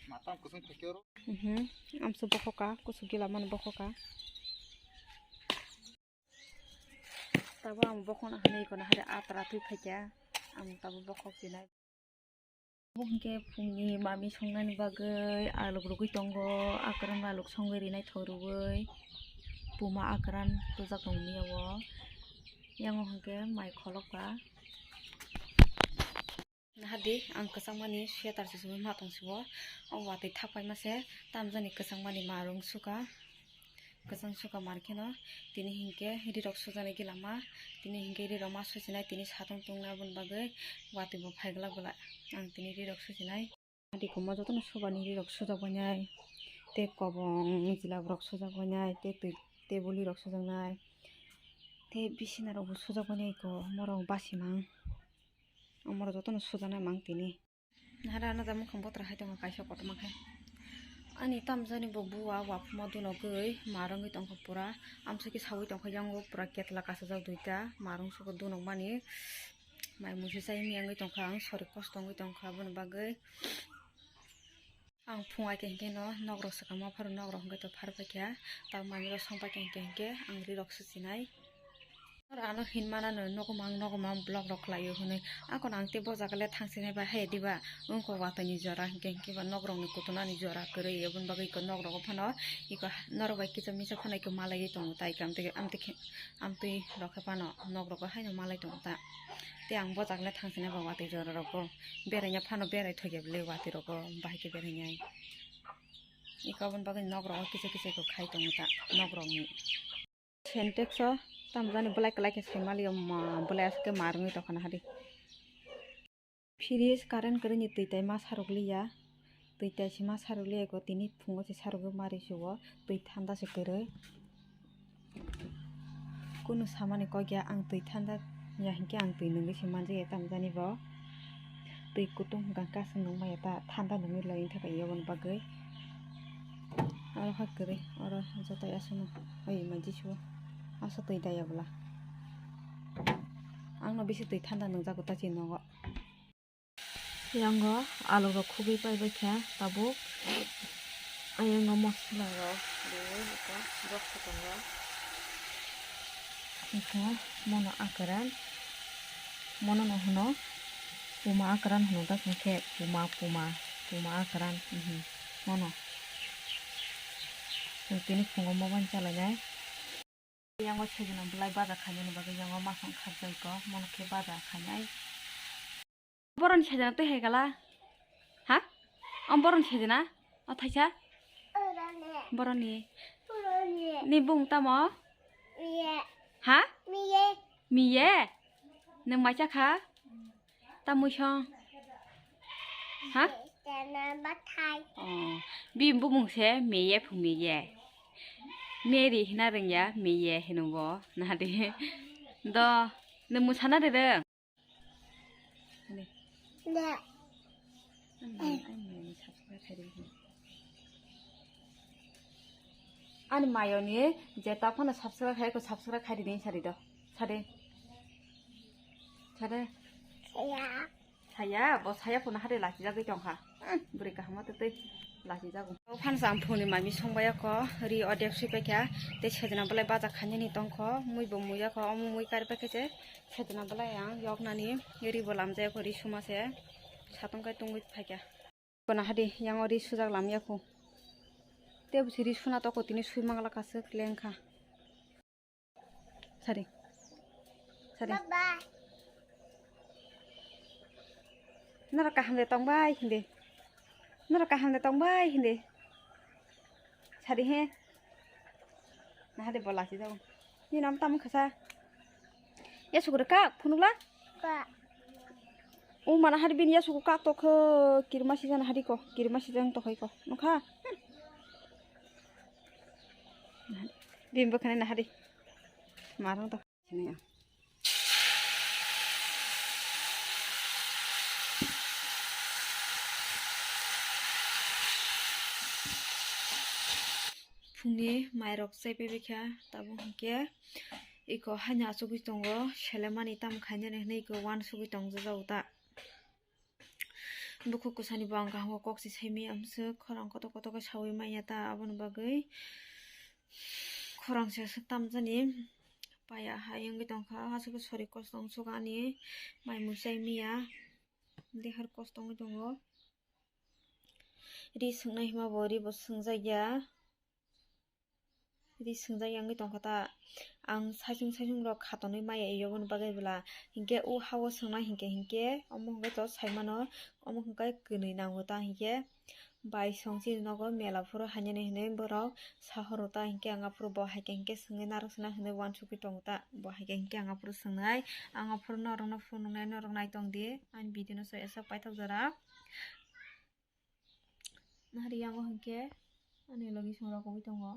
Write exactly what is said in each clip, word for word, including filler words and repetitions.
Matang kusung thakyo ro. Mhm. Amsa bokhoka, kusuk gila mani bokhoka. Tabo ang bokhokna hinwi kono hari atra twi phaikha. Ang tabo bokhok sinai. Bo hinkhe phungni mami songnani bagwi aluk rwgwi tongo, akran aluk songwi rinai thok rwgwi. Puma akran tujak tongmani o. Yango hinkhe mai kholokba. Nahadi, ang kwchangmani sweater se sumui ma tong sibo. O watwi thak paima se, tamjani kwchangmani marung suka. Kwchang suka mar kheno, tini hinkhe rirok sujaknai gila ma. Tini hinkhe rirok ma susinai, tini satung tungna aboni bagwi watwi bo phai glak belai. Ang tini rirok susinai. Nahadi, koma jotono subani rirok sujak bainai. Tei kobong jila borok sujak bainai, tei twi, tei bwlwirok sujaknai. Tei bisina rokbo sujak bainai ko, morok basimang. Omoro jotono sujaknai mang tini. Nahara ano da mukhang botra hai tongo kaisa kotorma khe. Ani tamjani bo buwa waphuma dunogwi ma rwngwi tongkha pura. Amsukhe saui tongkha yango pura ketla kasajak duita. Ma rwngsugo dunokmani. Mai muisu chai miyangwi tongkha ang, sori kosto wngwi tongkha aboni bagwi. Ang phung ai khe hinkhe no nokrok swkang ma pharo nokrok hinkhe to phar paikha. Tamo manwi rok song paikha hinkhe hinkhe ang rirok susinai. Oro ano hinmana no nogo mang nogo mang vlog rok khlaio hinwi. Ako no ang tei bo jaga le thangsinai ba hai diba wngkha watwi ni jora hinkhe hinkhe ba nokrok ni kutunani jora kwrwi aboni bagwi iko nokrok phano iko norok bai kisa misa phano iko malaiwi tongo tai iko amtwi amtwi amtwi rok khe phano nokrok haino malai tongo ta. Tei ang bo jaga le thangsinai ba watwi jora rok bo. Beraina phano berai thokya bwle watwi rogo bahai khe berainai. Iko aboni bagwi nok rogo kisa kisa khe khai tongo ta nok rokni. Sentex o tamjani bwlai kwlai khe sai maliya ma bwlai aswk khe ma rwngwi tongkha nahadi. Fridge current kwrwini twi tai ma sarwk liya. Twi tai se ma sarwk liya iko tini phungo se sarwgwi ma risugo twi thanda se kwrwi. Kunu samani kok ya ang twi thanda ya hinkhe ang twi nungwi se manjak ya tamjani bo. Twi kutung hwnkha khe aswk nung maya ta thanda nungwi lai wngkha kha yaboni bagwi. Oro kha kwrwi oro joto aswk no oi manjisuo aswk twi daya bwla. Ang no bisi twi thanda nungjago ta chini nogo. Yango alu rok khugwi paibai kha tabuk. Ayango masala rok riwi eko box o tongo. Eko mono akran, mono no hwno puma akran hwno da khe puma, puma, puma akran, mhm, mono. Tini phungo mobile chalainai. Yango sejeno bwlai baja khainani bagwi yango masong khakjai ko, mono khe baja khainai. Boroni sejeno twi hai kala? Ha? Om boroni sejena? O thaisa? Boroni. Ni bung tamo? Ha? Miye. Nwng maisa kha? Tamui song. Ha? Chana bathai. Oh, bini bumung se Meye phu Meye. Mary hina rwngya, Meye hino bo. Nahadi. Do, nwng mwsana rwrwng? Ani. Ani mayoni je ta phano subscribe khai ko subscribe khai di sari do. Sari. Sari. Saya, bo saya phone hari lachi jagwi tongkha. Hmm, bwrwi kaham ma twtwi lachi jago. O phan sam phone ni mami songbai ko ri odek sui paikha. Te sejna belai baja khainani tongkho, mui bo muya kho, omo mui kari paikha se. Sejna belai ang yoknani ri bo lamjaya kho, ri suma se. Satung kai tungwi phaikha. Kona hadi yang o ri sujak lamya kho. Te busi ri suna toko tini sui mangla kasuk lengkha. Sari. Sari. Bye bye. Norok kaham de tongbai hindi. Norok kaham de tongbai hindi. Sari he. Nahadi bola si jao. Ni nam tam khasa. Ya sugre kak phunukla. Ka. O mana hari bin ya suku kak tokho kirma si jana hari ko. Kirma si jana tokhoi ko. Nokha. Bini bwkhani nahadi. Marang to. Sini ya. Phungni mairok chaipai baikha, tabuk hinkhe Iko haino achugwi tongo, selemani tamo khainani hwnwi iko uansugwi tongjak ta. Bukhuk kwsani bo ang kaham khe kok se saimaya, amswk khorang kotor kotor khe saui manya ta, aboni bagwi khorang se aswk tamjani paya hai wngwi tongkha, aswk sori kosong sukha ani mai mui chai maya, dehar kosto wngwi tongo. Ri swngnai hima bo ri bo swngjak ya. Ri swngjak ya wngwi tongkha ta. Ang saichung saichung rok khatonwi maya, yoboni bagwi bwla hinkhe o hao swngnai hinkhe, hinkhe omo hinkhe to saimano, omo hinkhe kwnwi nango ta hinkhe. Bai song chini nogo mela phuru hainani hinwi borok sahoro ta hinkhe, ang aphuru bo haikhe hinkhe swngwi narwk sina hinwi uansugwi tongo ta. Bo haikhe hinkhe ang aphuru swngnai, ang aphuru norokno phunuknai, norok naitong di ani video no so aswk paithak jora. Nahari yango hinkhe ani logi song rok oi tongo.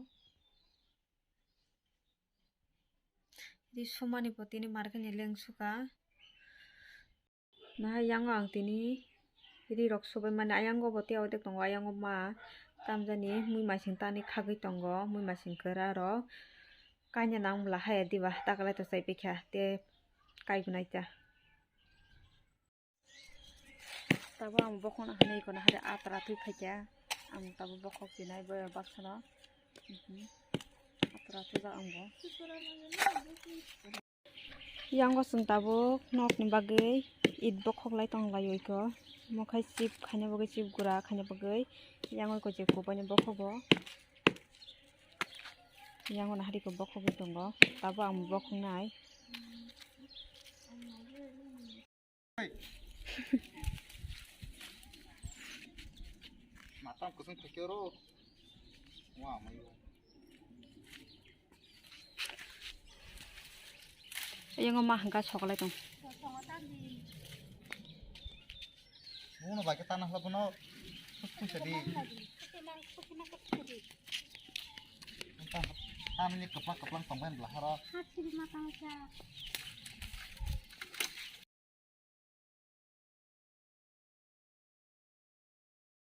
Ri sumani bo tini market ni leng suka. Nahai yango ang tini ri rok subai mani, ayango bo tei odek tongo, ayango ma tamjani mui masing tani khagwi tongo, mui masing kwra rok kaina nang bwla haya diba takalai to chai paikha tei kaibo naikha. Tabuk ang bokhokno hinwi ikono hai atra twi phaikha, ang tabuk bokhok tinai boya baksa no, mhm, atra twijak ang bo. Yango chwng tabuk nokni bagwi it bokhok lai tong laio iko. Omo khai chip khaina bagwi, chip gura khaina bagwi. Yango iko je kubaini bokhok bo. Yango nahari iko bokhok bo tongo. Tabuk ang bokhok nai. Matam kusung phaikhe oro. Wa mayo. Ayango ma hangka sokolai tong. Buno bai khe tana hla buno. Puisa di. Tani ni kaplang kaplang tongbai bla haro.